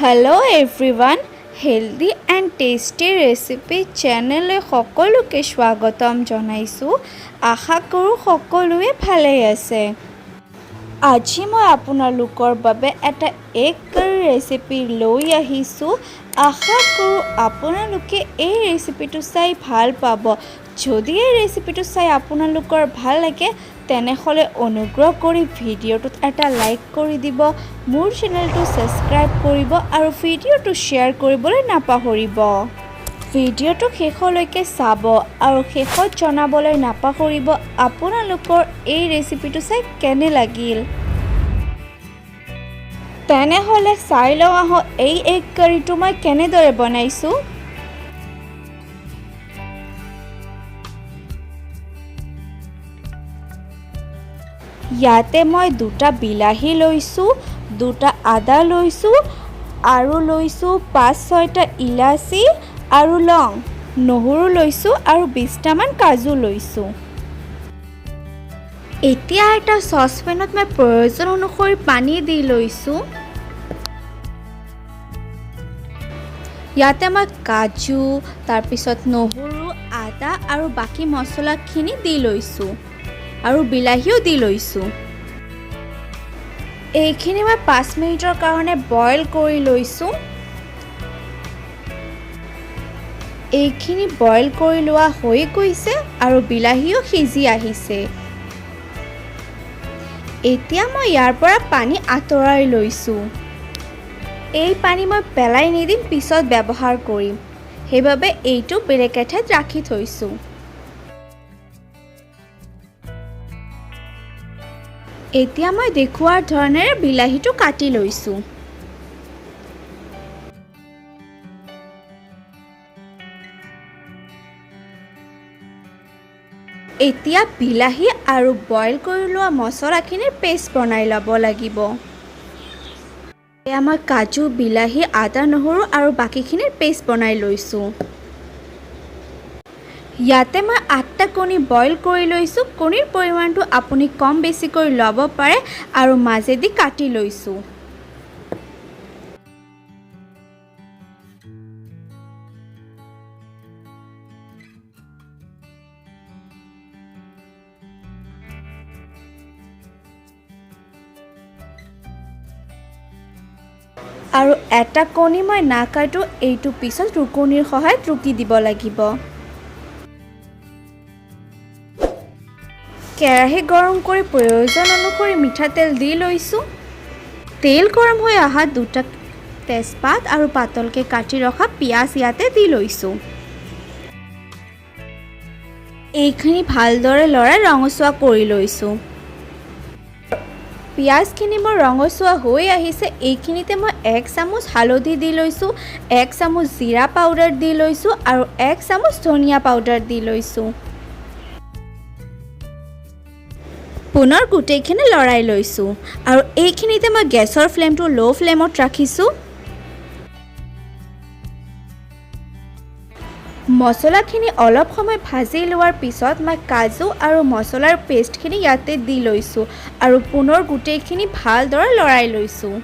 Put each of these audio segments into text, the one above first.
Hello everyone, healthy and tasty recipe চেনেললৈ সকলোকে স্বাগতম জনাইছোঁ। আশা কৰোঁ সকলোৱে ভালেই আছে। আজি মই আপোনালোকৰ বাবে এটা এগ কাৰী ৰেচিপি লৈ আহিছোঁ। আশা কৰোঁ আপোনালোকে এই ৰেচিপিটো চাই ভাল পাব। যদি এই ৰেচিপিটো চাই আপোনালোকৰ ভাল লাগে, তেনেহ'লে অনুগ্ৰহ কৰি ভিডিঅ'টোত এটা লাইক কৰি দিব, মোৰ চেনেলটো ছাবস্ক্ৰাইব কৰিব আৰু ভিডিঅ'টো শ্বেয়াৰ কৰিবলৈ নাপাহৰিব। ভিডিঅ'টো শেষলৈকে চাব আৰু শেষত জনাবলৈ নাপাহৰিব আপোনালোকৰ এই ৰেচিপিটো চাই কেনে লাগিল। তেনেহ'লে চাই লওঁ আহোঁ এই এগ কাৰীটো মই কেনেদৰে বনাইছোঁ। ইয়াতে মই দুটা বিলাহী লৈছোঁ, দুটা আদা লৈছোঁ আৰু লৈছোঁ পাঁচ ছয়টা ইলাচি আৰু লং, নহৰু লৈছোঁ আৰু 20টামান কাজু লৈছোঁ। এতিয়া এটা চচপেনত মই প্ৰয়োজন অনুসৰি পানী দি লৈছোঁ। ইয়াতে মই কাজু, তাৰপিছত নহৰু, আদা আৰু বাকী মছলাখিনি দি লৈছোঁ আৰু বিলাহীও দি লৈছোঁ। এইখিনি মই 5 মিনিটৰ কাৰণে বইল কৰি লৈছোঁ। এইখিনি বইল কৰি লোৱা হৈ গৈছে আৰু বিলাহীও সিজি আহিছে। এতিয়া মই ইয়াৰ পৰা পানী আঁতৰাই লৈছোঁ। এই পানী মই পেলাই নিদিম, পিছত ব্যৱহাৰ কৰিম, সেইবাবে এইটো বেলেগ এঠাইত ৰাখি থৈছোঁ। এতিয়া মই দেখুওৱাৰ ধৰণেৰে বিলাহীটো কাটি লৈছোঁ। এতিয়া বিলাহী আৰু বইল কৰি লোৱা মছলাখিনিৰ পেষ্ট বনাই ল'ব লাগিব। এয়া মই কাজু, বিলাহী, আদা, নহৰু আৰু বাকীখিনিৰ পেষ্ট বনাই লৈছোঁ। ইয়াতে মই আঠটা কণী বইল কৰি লৈছোঁ। কণীৰ পৰিমাণটো আপুনি কম বেছিকৈ ল'ব পাৰে আৰু মাজেদি কাটি লৈছোঁ। আৰু এটা কণী মই নাকাটো, এইটো পিছত ৰুকনিৰ সহায়ত ৰুকি দিব লাগিব। কেৰাহী গৰম কৰি প্ৰয়োজন অনুসৰি মিঠাতেল দি লৈছোঁ। তেল গৰম হৈ অহাত দুটা তেজপাত আৰু পাতলকৈ কাটি ৰখা পিঁয়াজ ইয়াতে দি লৈছোঁ। এইখিনি ভালদৰে লৰাই ৰঙচুৱা কৰি লৈছোঁ। পিঁয়াজখিনি মোৰ ৰঙচুৱা হৈ আহিছে। এইখিনিতে মই 1 চামুচ হালধি দি লৈছোঁ, 1 চামুচ জিৰা পাউডাৰ দি লৈছোঁ আৰু 1 চামুচ ধনিয়া পাউডাৰ দি লৈছোঁ। পুনৰ গোটেইখিনি লৰাই লৈছোঁ আৰু এইখিনিতে মই গেছৰ ফ্লেমটো ল' ফ্লেমত ৰাখিছোঁ। মছলাখিনি অলপ সময় ভাজি লোৱাৰ পিছত মই কাজু আৰু মছলাৰ পেষ্টখিনি ইয়াতে দি লৈছোঁ আৰু পুনৰ গোটেইখিনি ভালদৰে লৰাই লৈছোঁ।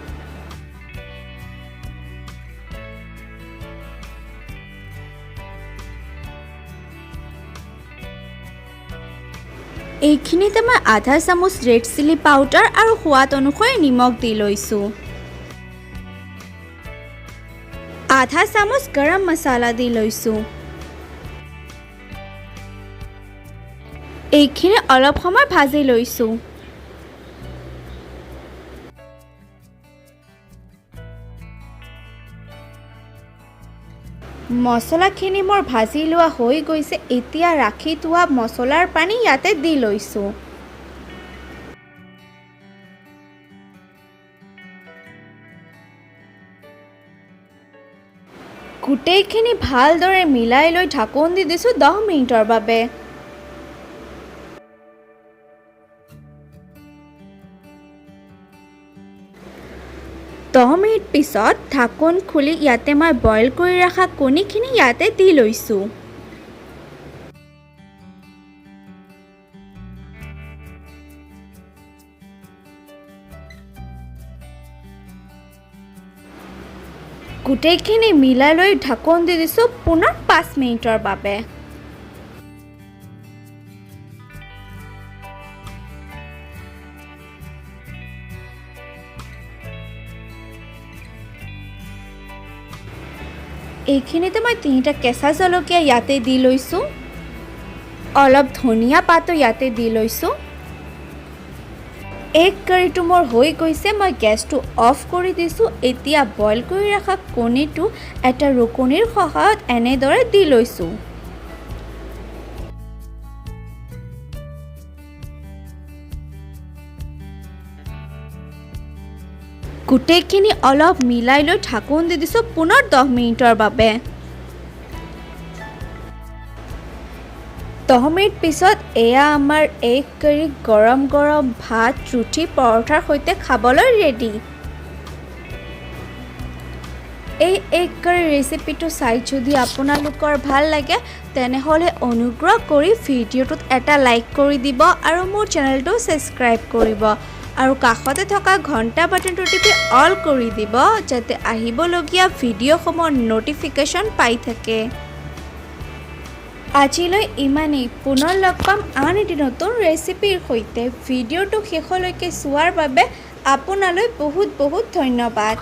এইখিনিতে মই আধা চামুচ ৰেড চিলি পাউডাৰ আৰু সোৱাদ অনুসৰি নিমখ দি লৈছোঁ। আধা চামুচ গৰম মছলা দি লৈছোঁ। এইখিনি অলপ সময় ভাজি লৈছোঁ। মছলাখিনি মোৰ ভাজি লোৱা হৈ গৈছে। এতিয়া ৰাখি থোৱা মছলাৰ পানী ইয়াতে দি লৈছোঁ। গোটেইখিনি ভালদৰে মিলাই লৈ ঢাকোন দি দিছোঁ 10 মিনিটৰ বাবে। 10 মিনিট পিছত ঢাকোন খুলি ইয়াতে মই বইল কৰি ৰখা কণীখিনি ইয়াতে দি লৈছোঁ। গোটেইখিনি মিলাই লৈ ঢাকোন দি দিছোঁ পুনৰ 5 মিনিটৰ বাবে। এইখিনিতে মই তিনিটা কেঁচা জলকীয়া ইয়াতে দি লৈছোঁ। অলপ ধনিয়া পাতো ইয়াতে দি লৈছোঁ। এগ কাৰীটো মোৰ হৈ গৈছে। মই গেছটো অফ কৰি দিছোঁ। এতিয়া বইল কৰি ৰখা কণীটো এটা ৰুকনিৰ সহায়ত এনেদৰে দি লৈছোঁ। গোটেইখিনি অলপ মিলাই লৈ ঢাকোন দি দিছোঁ পুনৰ 10 মিনিটৰ বাবে। 10 মিনিট পিছত এয়া আমাৰ এগ কাৰী গৰম গৰম ভাত, ৰুটি, পৰঠাৰ সৈতে খাবলৈ ৰেডি। এই এগ কাৰী ৰেচিপিটো চাই যদি আপোনালোকৰ ভাল লাগে, তেনেহ'লে অনুগ্ৰহ কৰি ভিডিঅ'টোত এটা লাইক কৰি দিব আৰু মোৰ চেনেলটো ছাবস্ক্ৰাইব কৰিব আৰু কাষতে থকা ঘণ্টা বাটনটো টিপি অল কৰি দিব, যাতে আহিবলগীয়া ভিডিঅ'সমূহৰ ন'টিফিকেশ্যন পাই থাকে। আজিলৈ ইমানেই। পুনৰ লগ পাম আন এটি নতুন ৰেচিপিৰ সৈতে। ভিডিঅ'টো শেষলৈকে চোৱাৰ বাবে আপোনালৈ বহুত বহুত ধন্যবাদ।